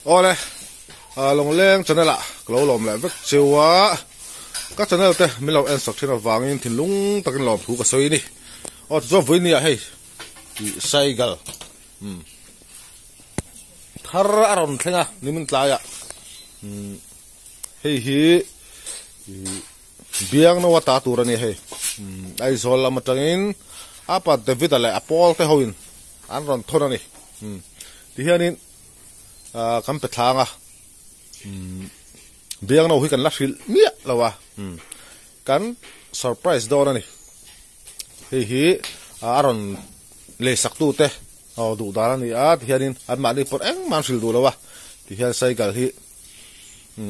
Awle, Lawngleng channel ah ka lo lawm leh vek cheu a, ka channel te min lo en sak thin avangin thinlung takin lawmthu ka sawi a ni. Aw tichuan vawinia hei ih cycle umm thar a rawn thleng a nimin tlaiah umm hei hi ih Biangno a ta tur a ni hei umm Aizawl lam atangin apa David-a leh a pawl te hoin an rawn thawn a ni umm tihianin ah kan pe thlang a umm Biangno hi kan la hrilh miah lo a umm kan surprise dawn a ni. Hei hi a rawn lei sak tu te aw duh dan a ni a tihianin anmahni pawh engmah an hrilh duh lo a tihian cycle hi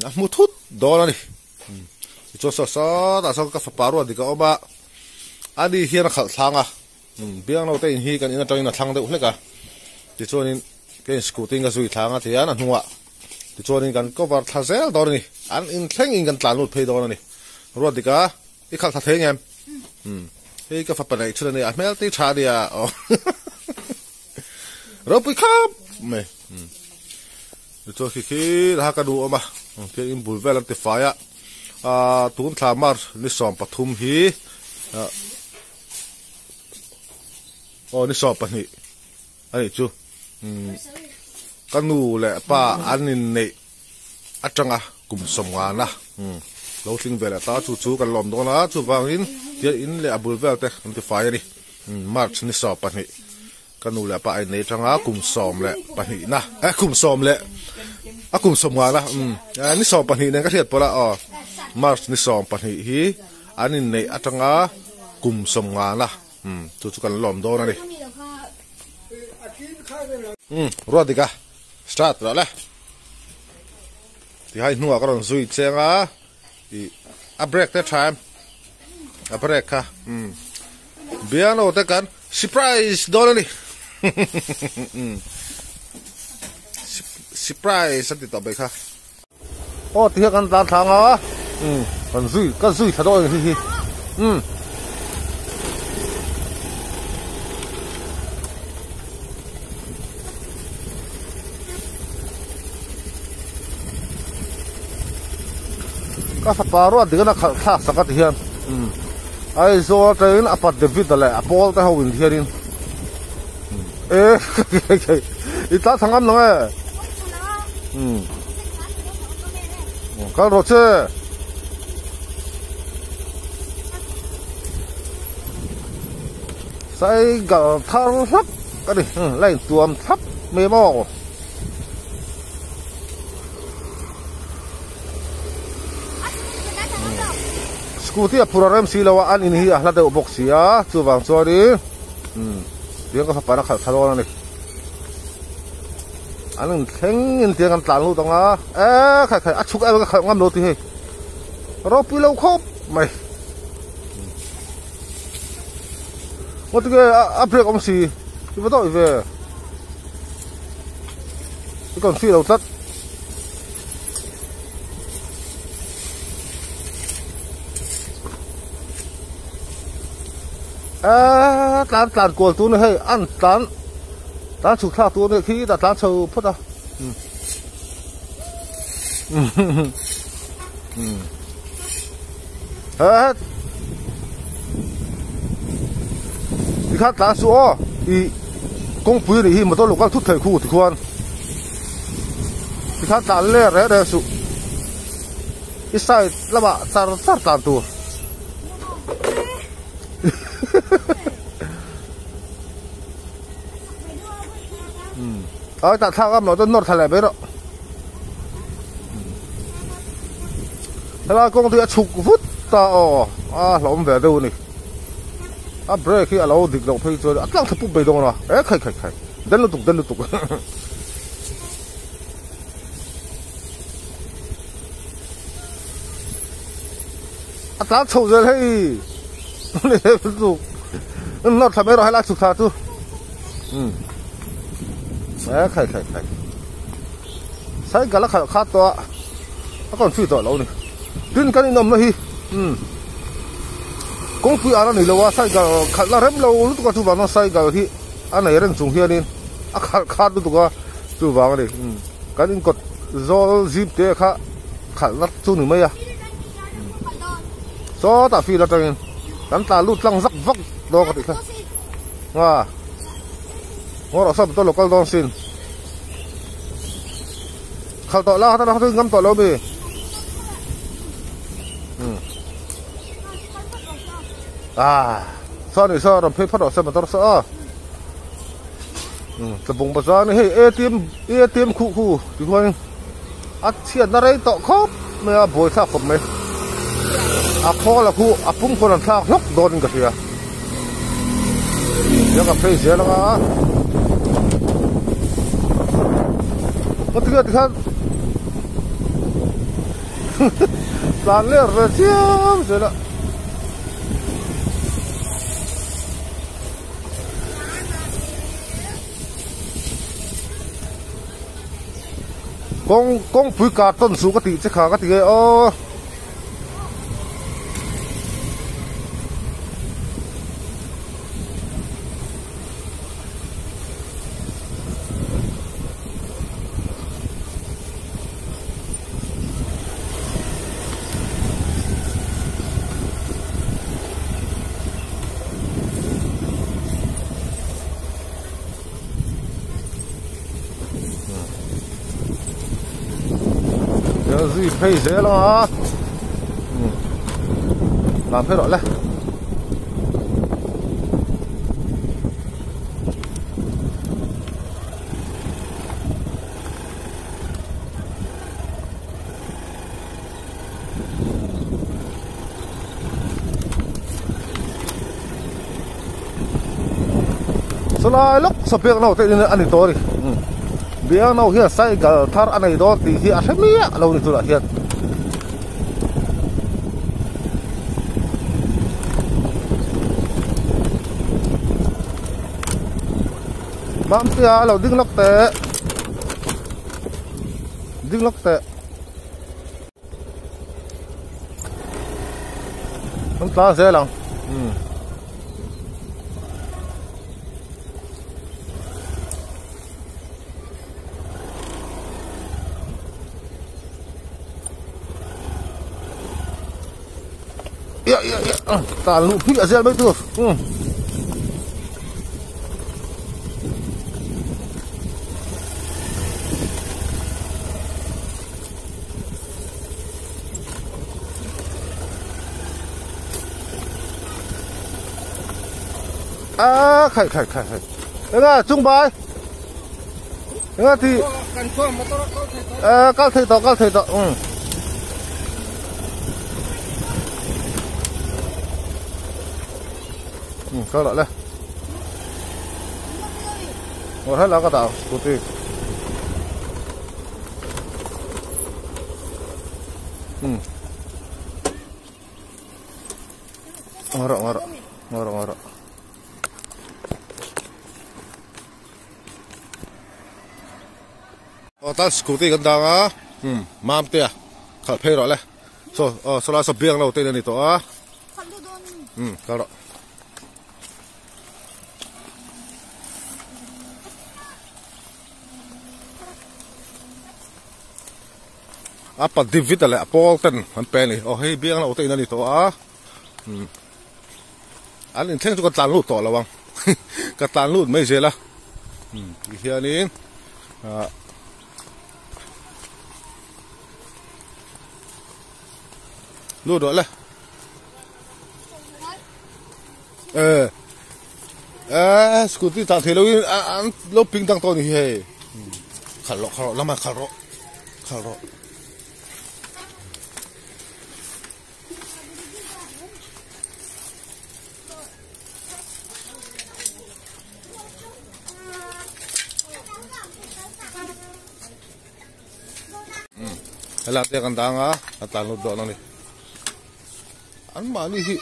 a hmu thut dawn a ni tichuan saw sawtah sawn ka fapa ruat dik a awm a ani hian a khalh thlang a biangno te in hi kan in atangin a thlang deuh hlek a tichuanin ka in scooty in ka zui thlang a tihian a hnungah tichuanin kan cover thla zel dawn a ni an inthleng in kan tlan lut phei dawn a ni ruat dik a. I khalh thla thei ngem? Umm. Hei ka fapa neih chhun a nia, a hmel tih tha a nia aw. Ropui khawp mai. Umm. Tichuan khi khi laha ka nu awm a, khian in bul vel an ti fai a. Ahh tun thla March ni 13 hi ah aw ni 12 a nih chu. Umm ka nu leh pa an inneih atanga kum sawmngana lo tling ve leh ta chu chu kan lawm dawn a chuvangin tiang in leh a bul vel te kan ti fai a ni march ni 12 ka nu leh pa a innei atanga kum 12 na eh kum sawm leh a kum sawmngana ni 12 nen ka hriat pawh la aw march ni 12 hi an inneih atanga kum sawmngana chu chu kan lawm dawn a ni ruat dik a. Start rawh le. Tihai hnungah ka rawn zui cheng a, ih a break te tha em? A break kha umm Biangno te kan surprise dawn a ni surprise an ti tawh mai kha. Aw tihian kan tlan thlang a umm kan zui ka zui thla dawn a ni hi hi umm. Ka fapa ruat dik a khalh thlak sak a ti hian umm Aizawl atangin a pa David-a leh a pawl te ho in hianin e i tla thla ngam lo nge umm kal rawh che. Cycle thar hlak a ni line tuam thlap mai maw. Scooty a phur a rem si lo a an in hi a hla deuh bawk si a chuvang chuanin tiang ka fapa na khalh thla dawn a ni an in thleng in tiang an tlan lut ang a e khai khai a chhuk em ka khalh ngam lo tih hei ropui lo khawp mai. Ngaw tinge a break awm si i va dawih ve i kawn fih lo tlat eee tlan tlan kual tur ni hei an tlan tlan chhuk thlak tur ni khi tah tlan chho phawt a umm He tikhan tlan suh aw ih kawngpui anih hi motor lo kal thut thei khu tikhuan tikhan tlan ler reng reng suh i side lamah char char tlan tur ai tah thlak a motor nawr thla leh mai rawh. Helai kawng te hi a chhuk vut ta aw a hlauhawm ve deuh a ni a brake hi a lo dik loh phei chuan a tlang thla pup mai dawn a e khai khai khai den lutuk den lutuk a tlan chho zel hei lutuk nawr thla mai rawh helai chhuk thla chu um e khai khai khai. Cycle a khalh khat tawh a, a kawn free tawh lo a ni. Tin kan inawmna hi umm kawngpui ar a ni lo a, cycle khalh la rem lo lutuk a chuvang chuan cycle hi a nei reng chung hianin a khalh khat lutuk a chuvang a ni umm Kan inkawt zawl zip te kha khalh nat chu ni mai a. Sawtah field atangin kan tlan lut tlang zak vak dawn ka tih kha. Nga ngaw rawh saw motor lo kal dawn sin. Khalh tawh la kha tana kha chu in ngam tawh lo mi. Ah saw ni saw rawn phei phawt rawh se motor saw a. Tlabung bazar ni hei atm atm khuh khu tichuan a chhiatna rei tawh khawp mai a buai thlak khawp mai a khawl a khu a pum khawn an thlak hlawk dawn in ka hria tiang ka phei zel anga ngatinge tikhan tlan ler ve chiam zel a. Kawng kawngpui carton chu ka tih che kha ka ti e aw. Zui phei zel a tlan phei rawh le. Chulai lawk saw biak no te in a ni tawh a ni biak no hian cycle thar a nei dawn tih hi a hre miah lo ni tunah hian. Mamtea lo ding lawk teh ding lawk teh. An tla zel ang. Um. Ya ya ya. Tlan luh hmiah zel mai tur. Um. A khai khai khai khai enga chung bai enga ti kal thei tawh kal thei tawh um um kal rawh le ngawr helai ka dah ang scooty. Ngorok ngorok ngorok ngorok. Aw tan scooty kan dang a um mam te a khalh phei rawh le saw aw sawlai saw biang lo te in a ni tawh a um kal rawh. A pa David a leh a pawl ten an pe a ni aw hei biang lo te in a ni tawh a umm an inthleng chu ka tlan lut tawh lo ang ka tlan lut mai zel a umm ti hianin ah lut rawh le eh eh scooty tlan thei lo in an lo ping dang tawh a ni hi hei khalh rawh khalh rawh lamah khalh rawh khalh rawh. Helai te kan dang a a tlan lut dawn a ni an mahni hi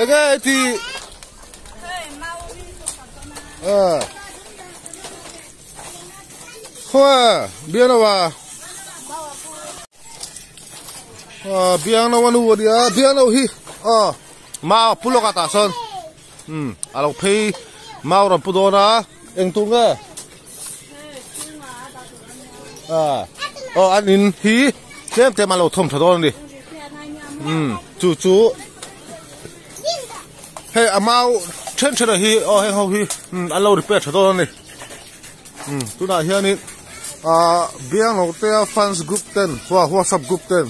Enge ti ờ Khaw bian awa. Biang no anu ania biang no hi aw mau pu lawk ah tah sawn umm a lo phei mau rawn pu dawn a eng tur nge aw an in hi tlem tlem an lo thawm tha dawn a ni umm chu chu hei a mau then then ah hi aw heng ho hi an lo repair tha dawn a ni. Umm tunah hianin ahh Biangnotea fans group ten whatsapp group ten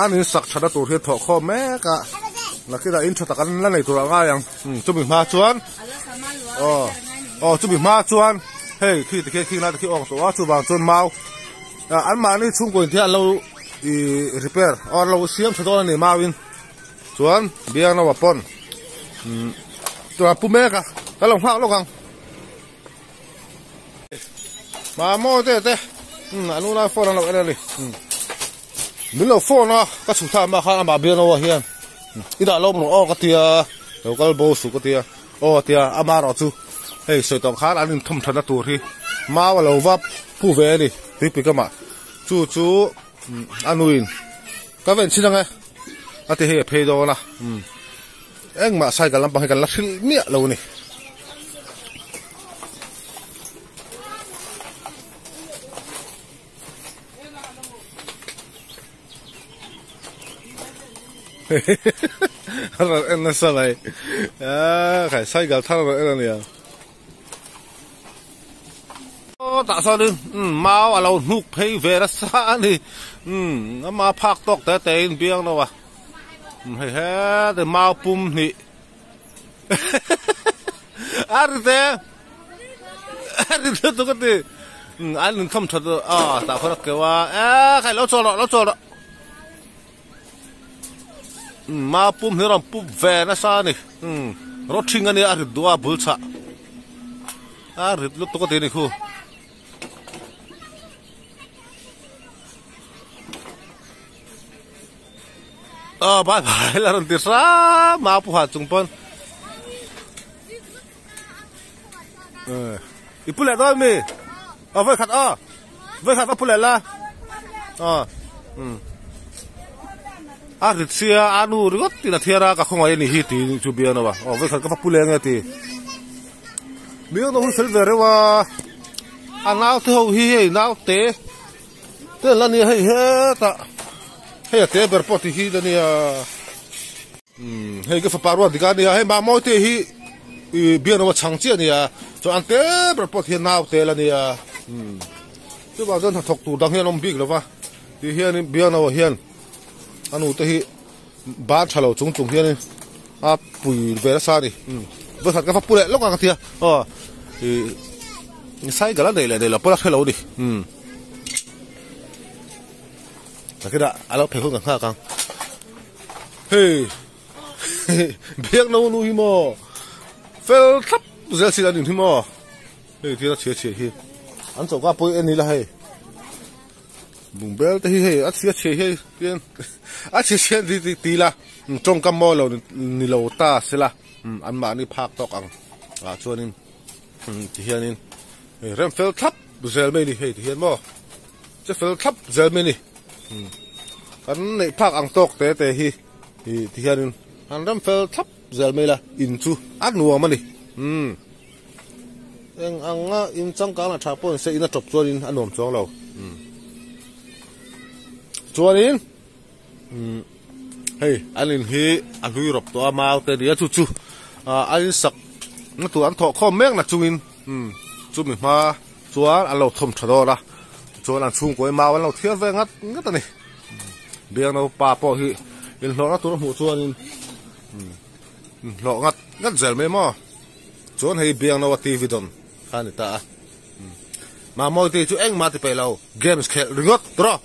an in sak thatna tur hi a thawh khawm mek a nakinah in tha tak an la nei tur a ngai ang umm chumi hma chuan aw aw chumi hma chuan hei khi tikhian khing lai te khi a awk tawh a chuvang chuan mau ah anmahni chhungkaw in te an lo ih repair aw an lo siam tha dawn a ni mau in chuan Biangnoa pawn umm tunah pu mek a ka lo nghak lawk ang. Mamo te te an unau phone an lo en a ni min lo phone a ka chhuk thlak mah khan amah bialno ah hian i dah lawm rawh aw ka tia lo kal bo suh ka tia aw a tia ama erawh chu hei sawi tawh khan an inthawm thatna tur hi mau a lo va pu ve a ni tuipui kamah chu chu a nuin ka ven chhin ang e a ti hei a phei dawn a engmah cycle lampang hi kan la hrilh miah lo a ni. Rawn en nasa mai aaa khai cycle thar rawn en a nia aw tah chuanin mau a lo hnuk phei ve nasa a ni umm ama phak tawk te te in biang lo a hei hete mau pum hnih. A ri te a ri te tu ka ti an in thawm that a tah khawn a keu a e khai lo chawl rawh lo chawl rawh ma pum hi rawn pup ve nasa a ni rawt hring ania a rit duh a bul chhah a rit lutuk a ti a ni khu. Aw bye bye la rawn ti hram a pu ha chung pawn i pu leh dawn mi aw vawi khat aw vawi khat va pu leh la aw um a rit sia a nu ringawt tin a thiar a ka khawngaih a ni hi tih chu biang lo a aw vawi khat ka va pu leh ange ti biang lo hun fel ve reuh a a naute ho hi hei naute Te la nia hei hetah hei a te ber pawh ti hi la nia umm hei ka fapa ruat dik a nia hei mahmawi te hi ih biakna chhang chiah a nia chuan an te ber pawh ti hian nau te la nia umm chuvang chuan hnathawk tur dang hi an awm bik lo va ti hianin biakna hian a nu te hi ban tha lo chung chung hianin a pui ve nasa a ni umm vawikhat ka va pu leh lawk ang a tia aw ih cycle a neih leh neih loh pawh la hre lo a ni umm. Takirah a lo phei hun ka nghak ang hei biak no nu hi maw fel thlap zel chin a nin hi maw hei thil a chhia chhia hi an choka pawh en ila hei bungbel te hi hei a chhia chhia hi tian a chhia chhia ti ti ti ila tawngkam maw lo ni lo ta sela anmahni phak tawk ang ah chuanin ti hianin rem fel thlap zel mai a ni hei ti hian maw che fel thlap zel mai a ni kan neih phak ang tawk te te hi ih ti hianin an rem fel thlap zel mai la in chu a nuam a ni umm eng anga in changkang lah tha pawh ni se in a tawp chuanin a nuam chuang lo umm chuanin umm hei an in hi a hlui rawp tawh a mau te nia chu chu ah a in sak na tur an thawh khawm mek na chungin umm chumi hma chuan an lo thawm tha dawn a chuan an chhungkaw hi mau an lo thiar ve ngat ngat a ni biang naupa pawh hi inhlawhna tur a hmuh chuanin inhlawh ngat ngat zel mai maw chuan hei biang naua T_V dawn kha a ni ta a Mamawi te chu engmah ti peih lo games khelh ringawt tawh.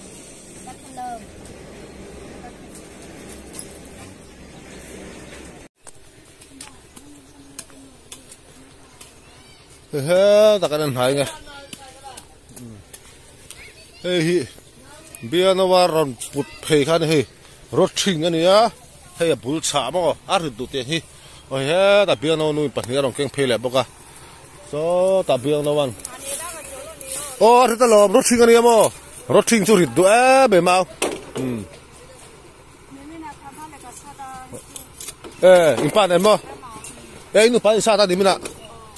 He tak an en hnai nge hei hi bianawa rawn put phei kha ani hei rod hring a ni a hei a bul chhah maw a rit duh tih hi aw hetah bianawa nu in pahnih a rawn keng phei leh bawk a sawtah bianawan aw a rit alawm rod hring a ni a maw rod hring chu rit duh em em a. E in pa nen maw? E in nupa in sat a nimin ah.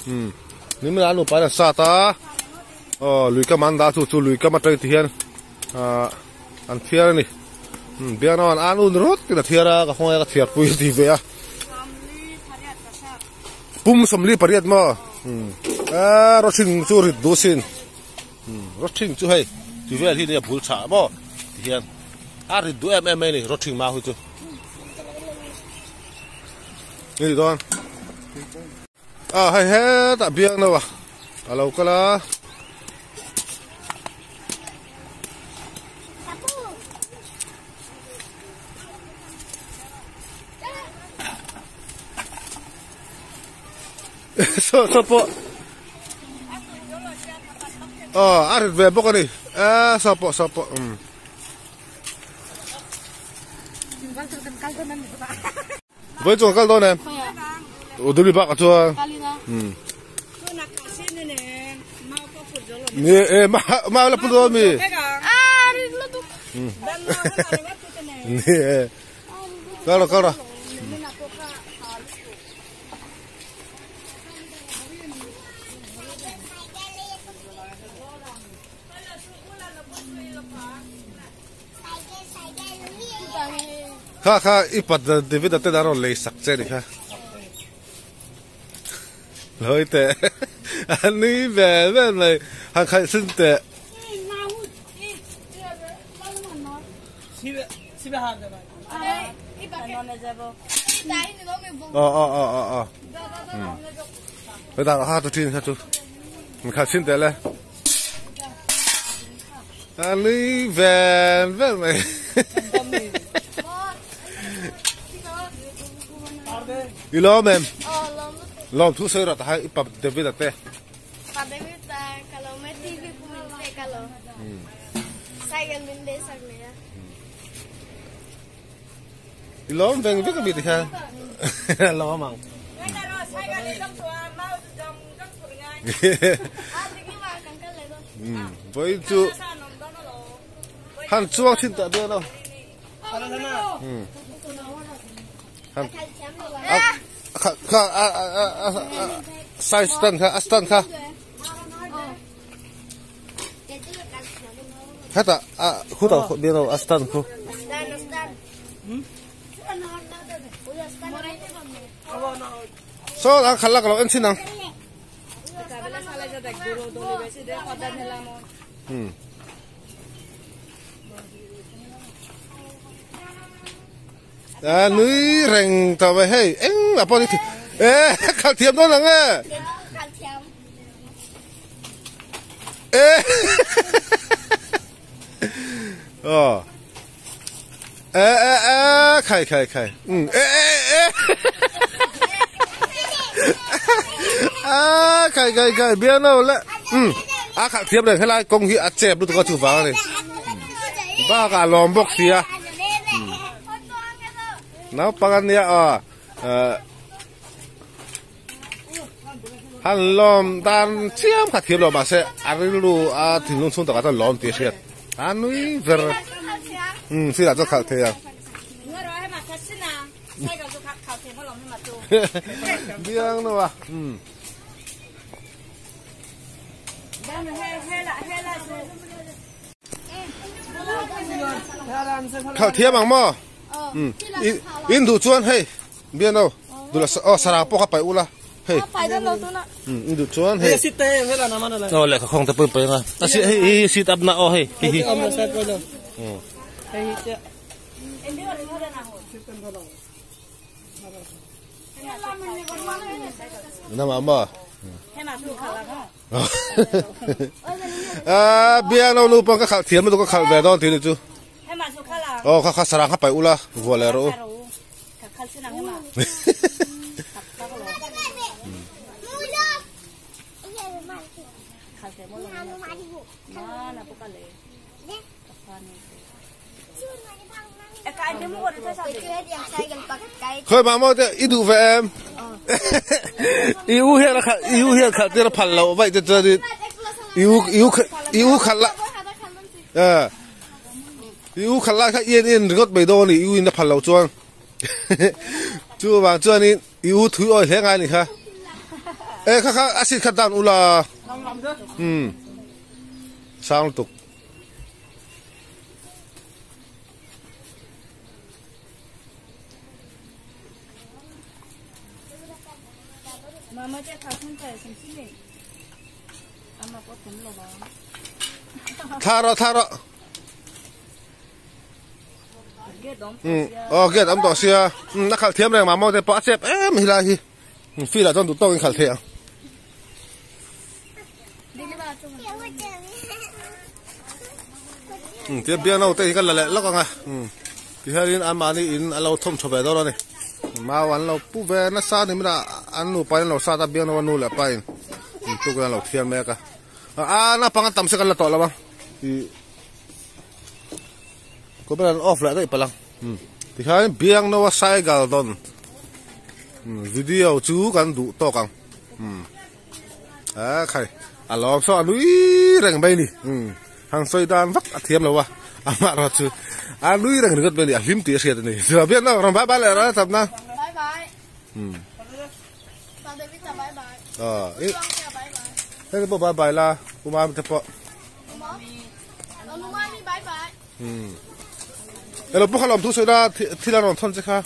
Um nimin ah an nupa in an sat a. Aw lui kam an dah chu chu lui kam atang ti hian ah an thiar a ni. Um biang ram an an un rawt in a thiar a ka khawngaih a ka thiar pui a ti ve a. Pum 48 maw? Um e rawthing chu rit duh sin. Rawthing chu hei ti vel hi nia bul chhah maw ti hian a rit duh em em mai a ni rawthing mau hi chu ni dawn a hei hetah biang no a a lo kal a. Saw saw pawh aw a rit ve bawk a ni e saw pawh saw pawh umm vawi chu kan kal dawn em uduli bakah chuan umm ni e mau la put dawn mi ni e kal rawh kal rawh. Kha kha i pat David a ten a rawn lei sak che ni kha. Loi teh a nui vel vel mai han khalh sin teh. Aw aw aw aw aw Hetah ha tu thin kha chu min khalh chhin teh le a nui vel vel mai I lawm em? Lawm thu sawi rawh ta hai i pa David a te. Pa David a ka lawm e TV pawh min pek alawm. Cycle min lei sak leh a. I lawm veng vek a mi tikhian a lawm ang. Vawiin chu han chuang thin tah dawn a. Han kha kha a a a size stand kha a stand kha. Hetah a khutah biak lo a stand khu. Saw ang khalh la ka lo en chhin ang. A nui reng tawh mai hei engmah pawh ni e khalh thiam dawn ang e. E aw e e e khai khai khai um e e e a khai khai khai biang lo le um a khalh thiam reng helai kawng hi a chep lutuk a chuvang a ni bakah a lawm bawk sia naupang ania aw Han lawm dan chiam kha thiam lo mahse a rilru a thinlung chhung takah chuan lawm tih a hriat a nui ber umm sirah chuan khalh thei ang biang no a umm. Khalh thiam ang maw umm in duh chuan hei. Bian aw dul a aw sarang pawh kha paih ula hei umm i duh chuan hei aw lehkha khawng te pawh i paih anga a si hei hi sit up na aw hei hei hi nama maw a biang lo nu pawh ka khalh thiam lutuk ka khalh ve dawn tih ni chu aw kha kha sarang kha paih ula vuah leh rawh u. Khoi mah maw te i duh ve em? I u hian a khalh i u hian khalh tir a phal lo vaih te chuan in i u i u i u khalh la eh i u khalh lai kha i en en ringawt mai dawn a ni i u in a phal loh chuan. Chu vang chuanin i u thui awi hle ngai ni kha. E kha kha a seat kha down ula. Um. Sang lutuk. Thla rawh thla rawh. Aw gate awm tawh sia a khalh thiam reng mah maw te pawh a chep em hi lai hi field ah chuan duh tawkin khalh thei ang. Tia biang no te hi kan la leh lawk ang a tihianin anmahni in a lo thawm tha ve dawn a ni mau an lo pu ve nasa a ni maw an nupa in an lo sat a biang no a nu leh pa in tukin an lo thiar mek a a naupang a tam se kan la tawh lo ang ih. Kawmel an off leh daih palh ang tikhian biangno a cycle dawn video chu kan duh tawk ang a khai a lawm saw a nui reng mai a ni han sawi dan vak a thiam lo a amah erawh chu a nui reng ringawt mai a ni a hlim tih a hriat a ni chuan biangno rawn bye bye leh rawh a tam na hei te pawh bye bye la umami te pawh. Elo pawh kha lawm thu sawi la thil a rawn thawn che kha.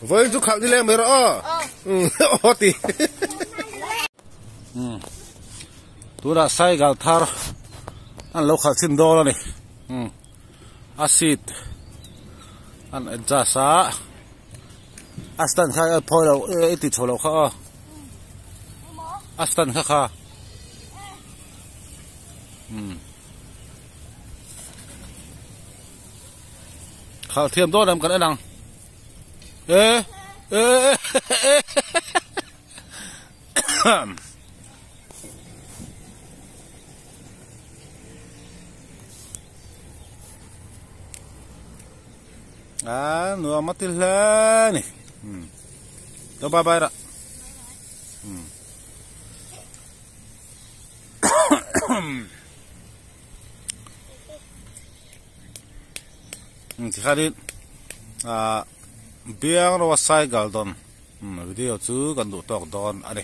Vawiin chu khalh ni leng mai rawh aw. Aw ti. Tunah cycle thar an lo khalh chhin dawn a ni. A seat an adjust a. A stand kha a phawi lo i ti chho lo kha aw a stand kha kha um khalh thiam dawn em kan en ang e e e A nuam a ti hle a ni lo bye bye rah tikhanin ah biang ro a cycle dawn video chu kan duh tawk dawn a ni.